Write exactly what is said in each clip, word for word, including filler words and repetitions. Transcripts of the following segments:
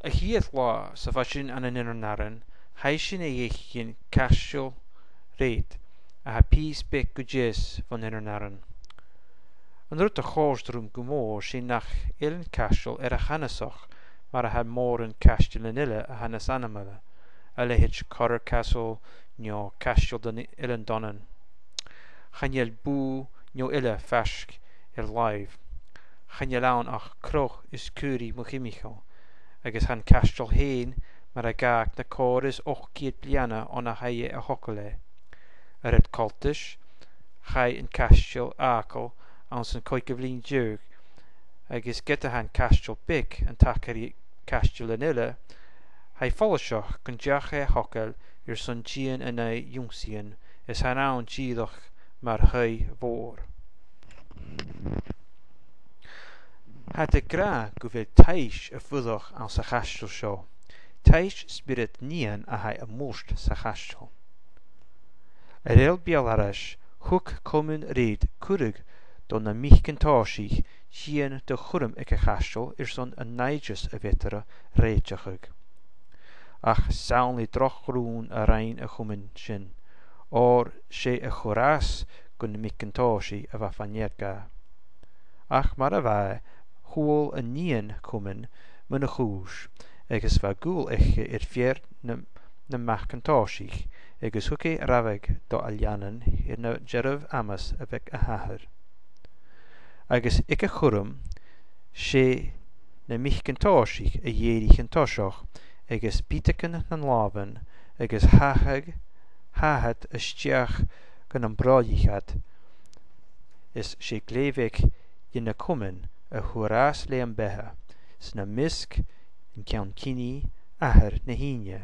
A' chiad latha sa bha sinn ann an Inbhir Narann, chaidh sinn a dh'fhaicinn Caisteal Reid, a tha pìos beag gu deas bhon Inbhir Narann. An rud a chòrd rium gu mòr, 's e nach eil an caisteal air a chanasachd mar a tha mòran caistealan eile a tha nas ainmeile, a leithid Codder Castle no Caisteal Dun-, Eilean Donnan. Chan eil bùth no eile faisg air làimh. Chan eil ann ach crodh is caoraich mo chimcheall, agus tha an caisteal fhèin mar a dh'fhàg na còrr is ochd ceud bliadhna on a chaidh a thogail e. A rèir coltais, chaidh an caisteal fhàgail anns an coigeamh linn deug, agus ged a tha an caisteal beag an taca ri caistealan eile, tha e follaiseach gun deach e a thogail airson tighinn an aghaidh ionnsaighean is tha e ann dìreach mar thaigh mhòr. Thathar ag ràdh gu bheil taibhse a' fuireach anns a' chaisteal seo. Taibhse spiorad nighean a tha a' murt sa chaisteal. A rèir beul-aithris, thug Comann Reid cuireadh do na mic an tòisich tighinn do chuirm aig a' chaisteal airson an nàimhdeas a bh' eatarra rèiteachadh. Ach 's ann le droch ghrunnd a rinn a' chomann sin, oir 's e a chur às gu na mic an tòisich a bha fa-near dha. Ach mar a bha, chuala an nighean comann mun a' chùis, agus bha gaol aice air fear nam, nam mac an tòisich, agus thug e rabhadh do a leannan air na dearbh amas a bh' aig a h-athair. Agus aig a' chuirm, 's e na mic an tòisich a dh'èirich an toiseach, agus biotagan nan làmhan, agus thathar, thathar a-steach gun am broilleadh iad, is 's e glè bheag dhe na comain a fhuair às le am beatha, 's nam measg an ceann-cinnidh, athair na h-ìghne.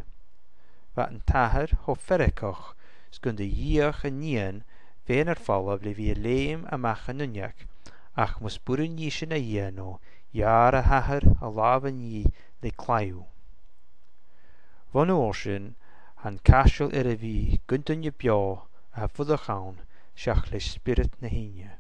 Bha an t-athair cho feargach 's gun do dh'fheuch an nighean fhèin air falbh le bhith a' leum a-mach an uinneig, ach mus b' urrainn dhi sin a dhèanamh, gheàrr a h-athair a làmhan dhi le claidheamh. Bhon uair sin, tha an caisteal air a bhith gun duine beò a tha a' fuireach ann, seach le spiorad na h-ìghne.